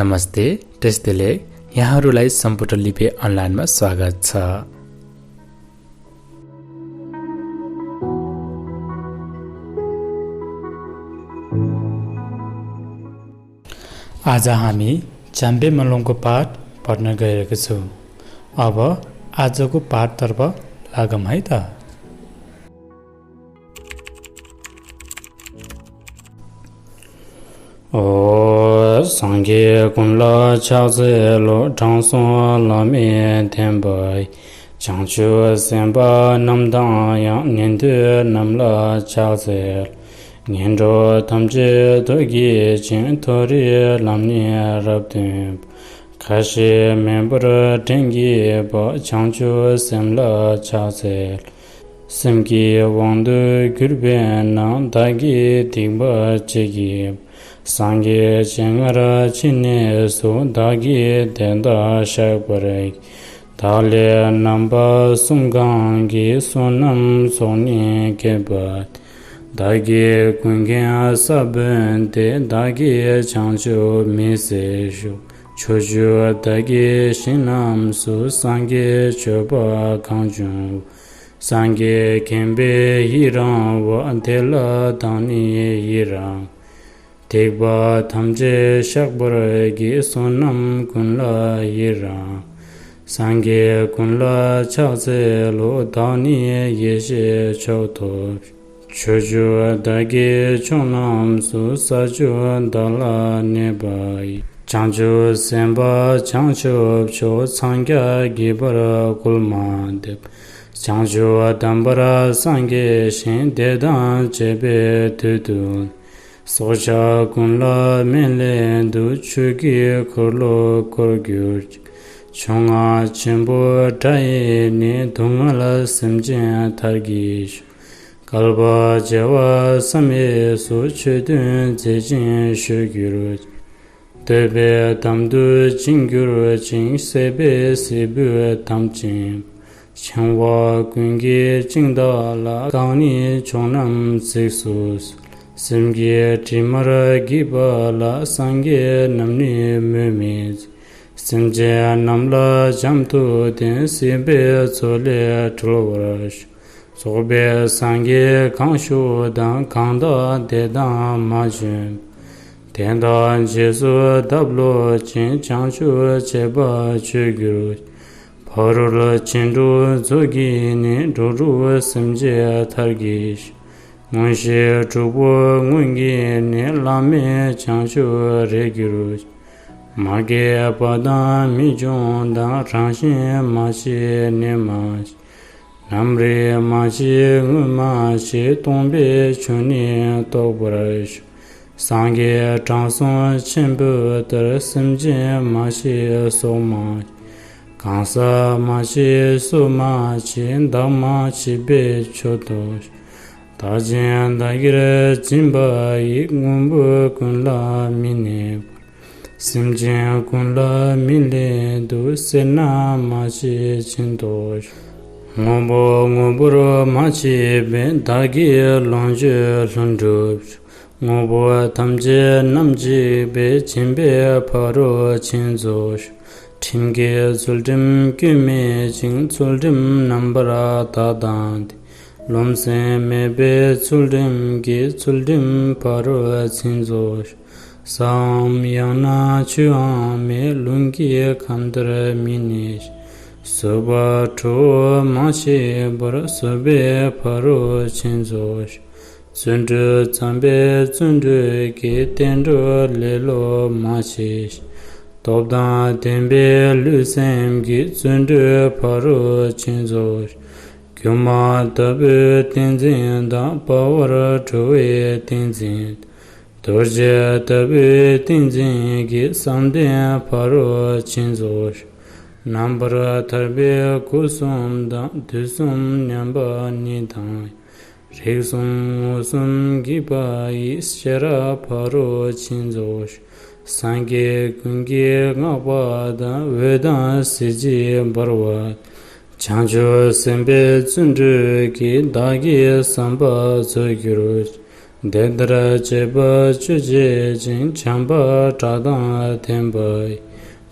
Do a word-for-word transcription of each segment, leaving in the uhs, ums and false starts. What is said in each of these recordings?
नमस्ते, བཀྲ་ཤིས་བདེ་ལེགས། यहाँहरूलाई सम्पूर्ण लिपि अनलाइनमा स्वागत छ। आज हामी चाम्बे मलङको पाठ पढ्न गएका छौँ। अब आजको पाठतर्फ लागौँ है त। ཨོ། སངས་རྒྱས་ཀུན་ལ་ཕྱག་འཚལ་ལོ། དྲང་སྲོང་བླ་མའི་བསྟན་པ་ཡི། བྱང་ཆུབ་སེམས་དཔའ་རྣམས་དང་ཡང་། ཉན་ཐོས་རྣམས་ལ་ཕྱག་འཚལ། ངན་འགྲོ་ཐམས་ཅད་དུ་སྐྱེ་ཞིང་། མཐོ་རིས་ལམ་ནི་རབ་སྟོན་པ། ཁ་ཞེ་མེད་པར་དྲན་བགྱིད་པ། བྱང་ཆུབ་སེམས་ལ་ཕྱག་འཚལ། སེམས་ཀྱི་དབང་དུ་གྱུར་པས་ན། བདག་གིས་སྡིག་པ་ཅི་བགྱིས་པ། སངས་རྒྱས་སྤྱན་སྔར་ཕྱིན་ནས་སུ། བདག་གིས་དེ་དག་བཤགས་པར་བགྱི། བདག་ལས་རྣམ་པ་གསུམ་གང་གིས། བསོད་ནམས་ཚོགས་ནི་བསྐྱེད་པ་དེས། བདག་གི་ཀུན་མཁྱེན་ས་བོན་ཏེ། བདག་གིས་བྱང་ཆུབ་མི་ཟད་ཤོག། ཕྱོགས་བཅུ་བདག་གི་ཞིང་རྣམས་སུ། སངས་རྒྱས་སྤྱོད་པ་གང་བྱུང་བ། སངས་རྒྱས་མཁྱེན་པས་ཡི་རང་བ། དེ་ལ་བདག་ནི་ཡི་རང་། སྡིག་པ་ཐམས་ཅད་བཤགས་པར་བགྱི། བསོད་ནམས་ཀུན་ལ་ཡི་རང་། སངས་རྒྱས་ཀུན་ལ་ཕྱག་འཚལ་ལོ། བདག་ནི་ཡེ་ཤེས་མཆོག་ཐོབ། ཕྱོགས་བཅུ་བདག་གི་ཕྱོགས་རྣམས་སུ། ས་བཅུ་བདག་ལ་གནས་པ་ཡི། བྱང་ཆུབ་སེམས་དཔའ་བྱང་ཆུབ་མཆོག། འཚང་རྒྱ་བགྱིད་པར་བསྐུལ་མ་འདེབས། བྱང་ཆུབ་དམ་པར་སངས་རྒྱས་ཤིང་། དེ་དང་བཅས་པའི་དུས་སུ། སྲོག་ཆགས་ཀུན་ལ་སྨན་བླའི་དུག། ཆོས་ཀྱི་འཁོར་ལོ་བསྐོར་གྱུར་ཅིག། ཕྱོགས་སྔ་ཆེན་པོའི་དགྲ་ཡིས་ནི། སྡུག་བསྔལ་སེམས་ཅན་མཐར་གྱིས་ཕྱུང་། བསྐལ་པ་བྱེ་བ་བསམ་ཡས་སུ། ཆོས་སྟོན་མཛད་ཅིང་བཞུགས་གྱུར་ཅིག། འདོད་པའི་དམ་དུ་བྱིང་གྱུར་ཅིང་། སྲེད་པས་སྲིད་པའི་དམ་བཅིང་། འཆིང་བ་ཀུན་གྱི་བཅིངས་བདག་ལ། གང་ནི་ཕྱོགས་རྣམས་གཟིགས་སུ་གསོལ། སེམས་ཀྱི་དྲི་མར་གྱིས་པ་ལ། སངས་རྒྱས་རྣམས་ནི་སྨོད་མི་བྱེད། སེམས་ཅན་རྣམས་ལ་བྱམས་མཐུ་བསྟན། སྲིད་པའི་མཚོ་ལས་སྒྲོལ་བར་ཤོག། རྫོགས་པའི་སངས་རྒྱས་གང་བཞུགས་དང་། གང་དག་དེ་དག་མ་བྱོན། དེ་དག་རྗེས་སུ་བདག་སློབ་ཅིང་། བྱང་ཆུབ་སྤྱད་པ་སྤྱོད་གྱུར་ཅིག། ཕ་རོལ་ཕྱིན་དྲུག་མཛོད་ཀྱིས་ནི། འགྲོ་དྲུག་སེམས་ཅན་མཐར་གྱིས་ཕྱུང་། མངོན་ཤེས་དྲུག་པོ་མངོན་གྱིས་ནི། བླ་མེད་བྱང་ཆུབ་རེག་གྱུར་ཅིག། མ་སྐྱེས་པ་དང་མི་འབྱུང་དང་། རང་བཞིན་མ་ཤེས་ནི་མ་སྐྱེས། ནམ་རིག་མ་སྐྱེས་སྔོན་མ་སྐྱེས། སྟོང་པའི་ཆོས་ནི་རྟོགས་པར་ཤོག། སངས་རྒྱས་དྲང་སྲོང་ཆེན་པོའི་ལྟར། སེམས་ཅན་མ་སྐྱེས་སྲོག་མ་སྐྱེས། གང་ཟག་མ་སྐྱེས་སུ་མ་སྐྱེས། བདག་མ་སྐྱེས་པའི་མཆོག་ཏུ་ཤོག། བདག་གཞན་བདག་གིར་འཛིན་པ་ཡིས། དངོས་པོ་ཀུན་ལ་མི་གནས་པར། སེམས་ཅན་ཀུན་ལ་མི་སླད་དུ། སེར་སྣ་མ་སྐྱེས་ཅན་དུ་ཤོག། དངོས་པོ་དངོས་པོར་མ་སྐྱེས་པའི། བདག་གི་ལོངས་སྤྱོད་ལྷུན་གྲུབ་ཤོག། དངོས་པོ་ཐམས་ཅད་རྣམ་འཇིག་པའི། སྦྱིན་པའི་ཕ་རོལ་ཕྱིན་རྫོགས་ཤོག། ཁྲིམས་ཀྱི་ཚུལ་ཁྲིམས་སྐྱོན་མེད་ཅིང་། ཚུལ་ཁྲིམས་རྣམ་པར་དག་དང་ལྡན། རློམ་སེམས་མེད་པའི་ཚུལ་ཁྲིམས་ཀྱིས། ཚུལ་ཁྲིམས་ཕ་རོལ་ཕྱིན་རྫོགས་ཤོག། བཟའམ་ཡང་ན་ཆུའམ་མེ། རླུང་གི་ཁམས་ལྟར་མི་གནས་ཤིང་། བཟོད་པ་ཁྲོ་བོ་མ་སྐྱེས་པར། བཟོད་པའི་ཕ་རོལ་ཕྱིན་རྫོགས་ཤོག། བརྩོན་འགྲུས་བརྩམས་པའི་བརྩོན་འགྲུས་ཀྱིས། བསྟན་འགྲོ་ལེ་ལོ་མ་སྐྱེས་ཤིང་། སྟོབས་དང་ལྡན་པའི་ལུས་སེམས་ཀྱིས། བརྩོན་འགྲུས་ཕ་རོལ་ཕྱིན་རྫོགས་ཤོག། སྒྱུ་མ་ལྟ་བུའི་ཏིང་འཛིན་དང་། དཔའ་བར་གྲོལ་བའི་ཏིང་འཛིན་དང་། རྡོ་རྗེ་ལྟ་བུའི་ཏིང་འཛིན་གྱིས། བསམ་གཏན་ཕ་རོལ་ཕྱིན་རྫོགས་ཤོག། རྣམ་པར་ཐར་པའི་སྒོ་གསུམ་དང་། དུས་གསུམ་མཉམ་པ་ཉིད་དང་། རིགས་གསུམ་དངོས་གསུམ་གྱིས་པ་ཡི། ཤེས་རབ་ཕ་རོལ་ཕྱིན་རྫོགས་ཤོག། སངས་རྒྱས་ཀུན་གྱིས་བསྔགས་པ་དང་། འོད་དང་གཟི་བརྗིད་འབར་བ་དང་། བྱང་ཆུབ་སེམས་དཔའི་བརྩོན་འགྲུས་ཀྱིས། བདག་གི་བསམ་པ་རྫོགས་གྱུར་ཅིག། འདི་ལྟར་བྱེད་པ་སྤྱོད་བྱེད་ཅིང་། བྱམས་པ་དགྲ་དང་ལྡན་པ་ཡི།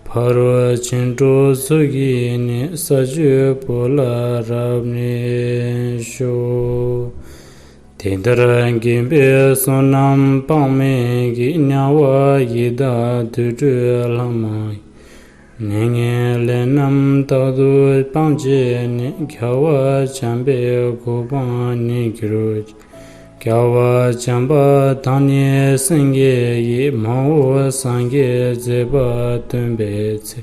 ཕ་རོལ་ཕྱིན་དྲུག་ཚོགས་ཀྱི་ནི། ས་བཅུ་པོ་ལ་རབ་གནས་ཤོག། དེ་ལྟར་དགེ་བའི་བསོད་ནམས་དཔག་མེད་ཀྱིས། དམྱལ་བ་ཡི་དྭགས་དུད་འགྲོའི་ལྷ་མ་ཡིན། ནད་ངན་ལས་རྣམས་རྟག་ཏུ་སྤང་བྱས་ནས། རྒྱལ་བ་བྱམས་པའི་གོ་འཕང་ཉིད་གྱུར་ཅིག། རྒྱལ་བ་བྱམས་པ་བདག་ཉིད་སེང་གེ་ཡི། མ་འོངས་སངས་རྒྱས་མཛད་པ་སྟོན་པའི་ཚེ།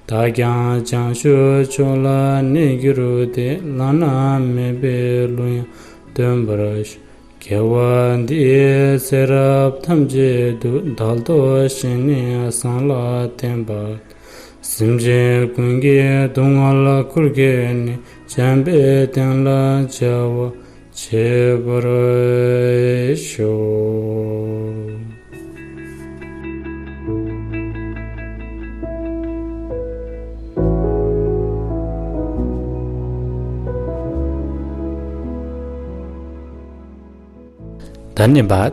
བདག་ཀྱང་བྱང་ཆུབ་མཆོག་ལ་གནས་གྱུར་ཏེ། བླ་ན་མེད་པའི་གླུ་དབྱངས་སྟོན་པར་ཤོག། དགེ་བ་འདིས་ཚེ་རབས་ཐམས་ཅད་དུ། དལ་འདོར་ཞེན་ནས་སངས་ལ་བསྟན་པ་དང་། སེམས་ཅན་ཀུན་གྱི་སྡུག་བསྔལ་ཁུར་ཁྱེར་ནས། བྱམས་པའི་བསྟན་ལ་བྱ་བ་བྱེད་པར་ཤོག། धन्यवाद।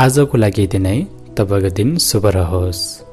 आजको लागि यति नै। तपाईँको दिन शुभ रहोस्।